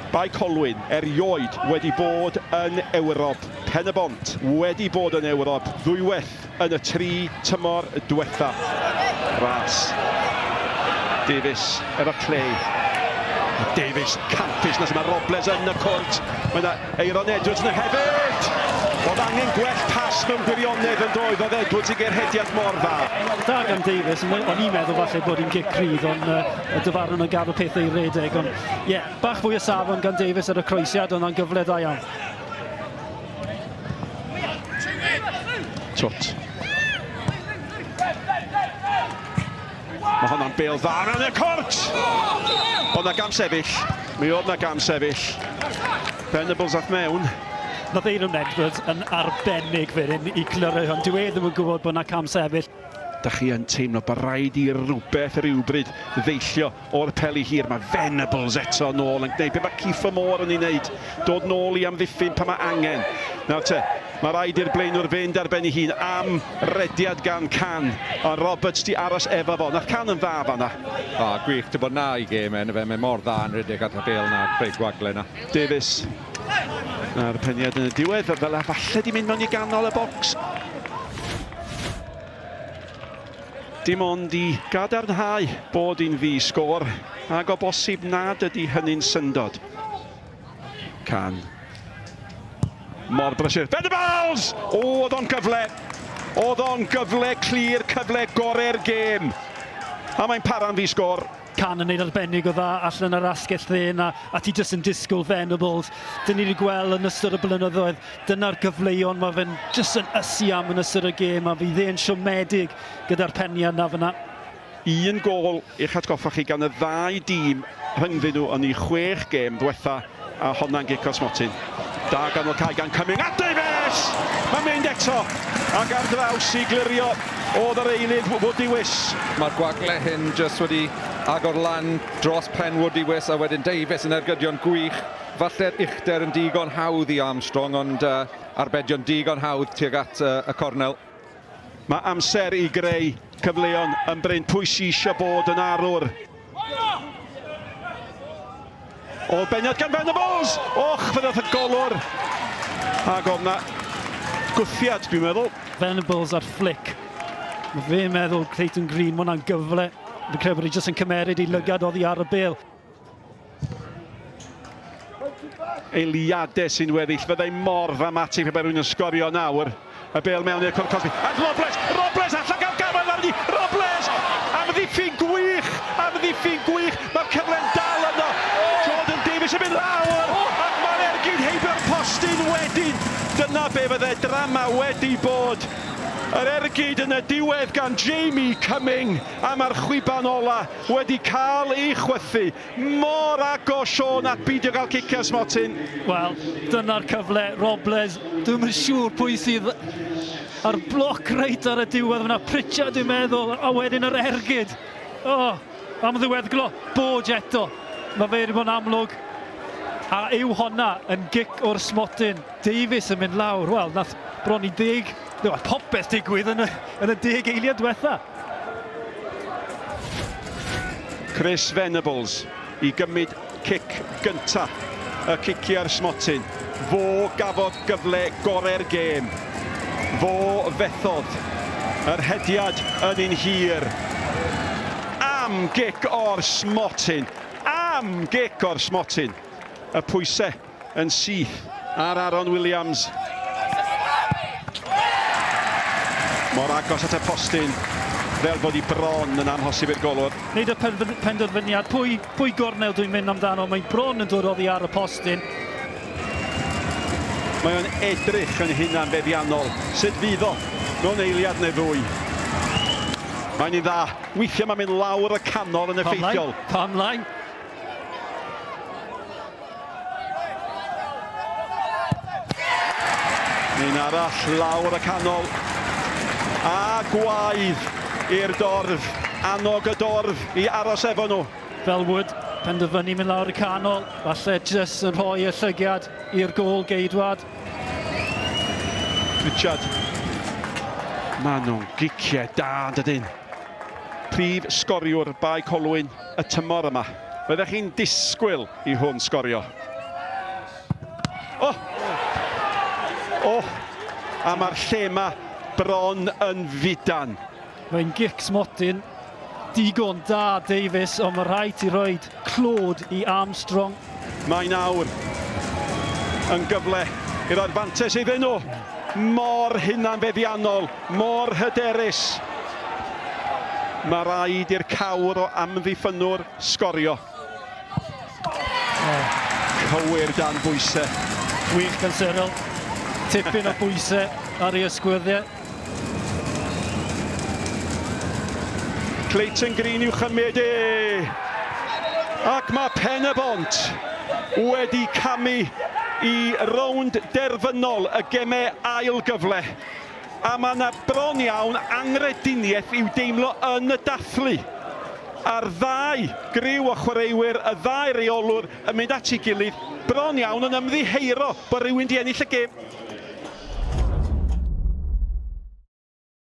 Bae Colwyn erioed wedi bod yn Ewrop. Pen-y-bont wedi bod yn Ewrop ddwywaith yn y tri tymor dwetha. Ras. Davies efo Clay. Davies campus nes mae Robles yn y cwrt. Mae yna Aeron Edwards yna hefyd! Oedd angen gwell pas mewn gwirionedd yn doedd, oedd Edwards i gerhediad mor dda. Da gan Davies, o'n i'n meddwl falle bod hi'n gic rhydd, ond uh, y dyfarnwr yn gadw pethau i redeg, ond ie, yeah, bach fwy o safon gan Davies ar y croesiad, ond o'n gyfle dda iawn. Twt. Mae honna'n bêl dda mewn i'r cwrt! Oedd na gam sefyll. Mi oedd na gam sefyll. Venables ath mewn. Nath Eiron Edwards yn arbennig fan hyn i clirio hwn. Dyw e ddim yn gwybod bod na cam sefyll. Da chi yn teimlo bod rhaid i rywbeth rhywbryd ddeillio o'r peli hir. Mae Venables eto nôl yn gwneud be mae Kieffer Moore yn ei wneud. Dod nôl i amddiffyn pan mae angen. Nawr te, mae rhaid i'r blaenwr fynd ar ben ei hun am rediad gan Can. Ond Roberts di aros efo fo. Nath Can yn dda fanna. O, gwych. Ti'n bod na i gêm e, fe. Mae mor dda yn rhedeg at y bêl na, creu gwagle na. Davies. A'r peniad yn y diwedd, fel a falle di mynd mewn i ganol y bocs. Dim ond i gadarnhau bod hi'n ddi sgôr, ac o bosib nad ydy hynny'n syndod. Can. Mor brysur. Venables! O, oedd o'n gyfle! Oedd o'n gyfle clir, cyfle gorau'r gêm. A mae'n para'n ddi sgôr. Can yn neud arbennig o dda allan ar asgell dde 'na a ti jyst yn disgwyl Venables. Dyn ni wedi gweld yn ystod y blynyddoedd, dyna'r gyfleon mae fe'n jyst yn ysu am yn ystod y gêm a fydd e'n siomedig gyda'r peniad 'na fyna. Un gôl i'ch atgoffa chi gan y ddau dîm rhyngddyn nhw yn eu chwech gêm ddwetha a honna'n gic o'r smotyn. Da ganol cae gan Cumming a Davies! Mae'n mynd eto ac ar draws i glirio oedd yr eilydd Woody Wiss. Mae'r gwagle hyn jyst wedi agor lan dros pen Woody Wiss a wedyn Davies yn ergydion gwych. Falle'r uchder yn digon hawdd i Armstrong ond uh, arbedion digon hawdd tuag at uh, y cornel. Mae amser i greu cyfleon yn brin. Pwy sy eisiau bod yn arwr? O beniad gan Venables! Och, fe ddaeth y golwr. Ac oedd na gwthiad, dwi'n meddwl. Venables ar flick. Mae fe'n meddwl Clayton Green, mae hwnna'n gyfle. Fi'n credu bod e jyst yn cymeryd ei lygad oddi ar y bêl. Eiliadau sy'n weddill. Fyddai mor ddramatig pe bai rhywun yn sgorio nawr. Y bêl mewn i'r cwrt cosbi. A Robles! Robles allan gael gafael arni! Robles! Amddiffyn gwych! Amddiffyn gwych! Mae'r cyfle'n dal yno! Jordan Davies yn mynd lawr! Ac mae'r ergyd heibio'r postyn wedyn! Dyna be fydde drama wedi bod. Yr ergyd yn y diwedd gan Jamie Cumming a mae'r chwiban ola wedi cael ei chwythu. Mor agos, Siôn, at beidio gael ciciau smotyn. Wel, dyna'r cyfle, Robles. Dwi'm yn siŵr pwy sydd ar bloc reit ar y diwedd fyna. Pritchard, dwi'n meddwl, a wedyn yr ergyd. Oh, am ddiweddglo, Borge eto. Mae fe wedi bod yn amlwg. A yw honna yn gic o'r smotyn. Davies yn mynd lawr. Wel, nath bron i ddeg... Wel, popeth digwydd yn y, yn y deg eiliad diwetha. Chris Venables i gymryd cic gynta y ciciau'r smotyn. Fo gafodd gyfle gorau'r gêm. Fo fethodd yr hediad yn un hir. Am gic o'r smotyn! Am gic o'r smotyn! Y pwysau yn syth ar Aaron Williams. Mor agos at y postyn, fel bod hi bron yn amhosib i'r golwr. Wneud y penderfyniad, pwy, pwy gornel dwi'n mynd amdano, mae'n bron yn dod oddi ar y postyn. Mae o'n edrych yn hunan feddiannol. Sut fydd o mewn eiliad neu ddwy? Mae'n un dda. Weithiau mae'n mynd lawr y canol yn effeithiol. Pam lai? Un arall lawr y canol. A gwaedd i'r dorf. Annog y dorf i aros efo nhw. Fel Wood, penderfynu mynd lawr y canol. Falle jyst yn rhoi y llygiad i'r gôl geidwad. Richard. Maen nhw'n giciau da, dydyn. Prif sgoriwr Bae Colwyn y tymor yma. Fyddech chi'n disgwyl i hwn sgorio? O, a mae'r lle yma bron yn fudan. Mae'n gic smotyn digon da Davies, ond mae rhaid ti roed clod i Armstrong. Mae nawr yn gyfle i roi'r fantes iddyn nhw. Mor hunanfeddiannol, mor hyderus. Mae rhaid i'r cawr o amddiffynnwr sgorio. Cywir dan bwysau. Gwych gan Cyril. Tipyn o bwysau ar ei ysgwyddiau. Clayton Green i'w chymryd e. Ac mae Pen-y-bont wedi camu i rownd derfynol y gemau ail gyfle. A mae yna bron iawn anghrediniaeth i'w deimlo yn y dathlu. A'r ddau griw o chwaraewyr, y ddau reolwr yn mynd at ei gilydd, bron iawn yn ymddiheuro bod rhywun 'di ennill y gêm.